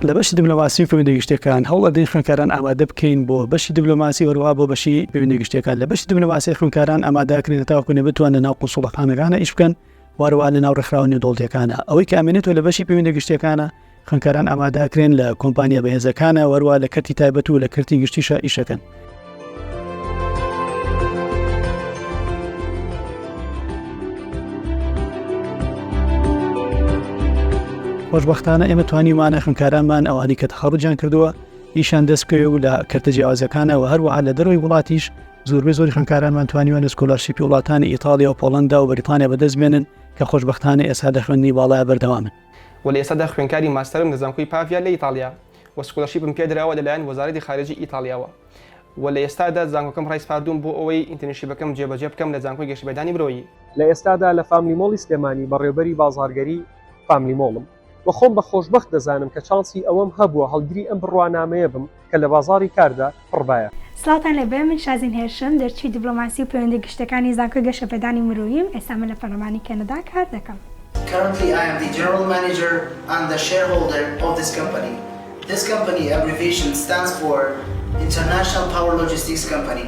لە بەشی دیبلۆماسی و پەیوەندیە گشتیەکان هەوڵ ئەدەین خوێندکاران ئامادە بکەین بۆ بەشی دیبلۆماسی و هەروەها بۆ بەشی پەیوەندیە گشتیەکان. لە بەشی دیبلۆماسی خوێندکاران ئامادە ئەکرێن تاوەکو بتوانن لە ناو قونسوڵەخانەکانە ئیش بکەن و هەروەها لە ناو ڕێکخراوە نێودەوڵەتیەکانە. ئەوەی کە ئەمێنێتەوە لە بەشی پەیوەندیە گشتیەکانە خوێندکاران ئامادە ئەکرێن لە کۆمپانیا بەهێزەکانە و هەروەها لە کەرتی تایبەت و لە کەرتی گشتیشە ئیشەکەن. خۆشبەختانە ئێمە توانیومانە خوێندکارانمان ئەوانەی کە تەخەڕوجیان کردووە ئیشان دەست بکەوێ و لە کەرتە جیاوازەکانەوە هەروەها لە دەرەوەی وڵاتیش زۆربەی زۆری خوێندکارانمان توانیوانە scholarship ی وڵاتانی ئیتاڵیا و پۆڵەندا و بەریتانیا بەدەست بێنن کە خۆشبەختانە ئێستا لە خوێندنی باڵا بەردەوامن. و لە ئێستادا خوێندکاری ماستەرم لە زانکۆی پاڤیا لە ئیتاڵیا و scholarship م پێدراوە لەلایەن وەزارەتی خارجی ئیتاڵیاوە و لە ئێستادا زانکۆکەم ڕایسپاردووم بۆ ئەوەی internship ەکەم جێبەجێ بکەم لە زانکۆی گەشەپێدانی مرۆیی. لە ئێستادا لە فاملی مۆڵی سلێمانی بەڕێوبەری بازاڕگەری فاملی مۆڵم و خۆم بە خۆشبەخت دەزانم کە چانسی ئەوەم هەبووە هەڵگری ئەم بڕوانامەیە بم کە لە بازاڕی کاردا پڕ بایەخە. سڵاوتان لێبێ من شازین هێرشم دەرچووی دیبلۆماسی و پەیوەندی گشتیەکانی زانکۆی گەشەپێدانی مرۆییم ئێستا من لە پەرلەمانی کەنەدا کار دەکەم. Currently I am the general manager and the shareholder of this company. This company abbreviation stands for International Power Logistics Company.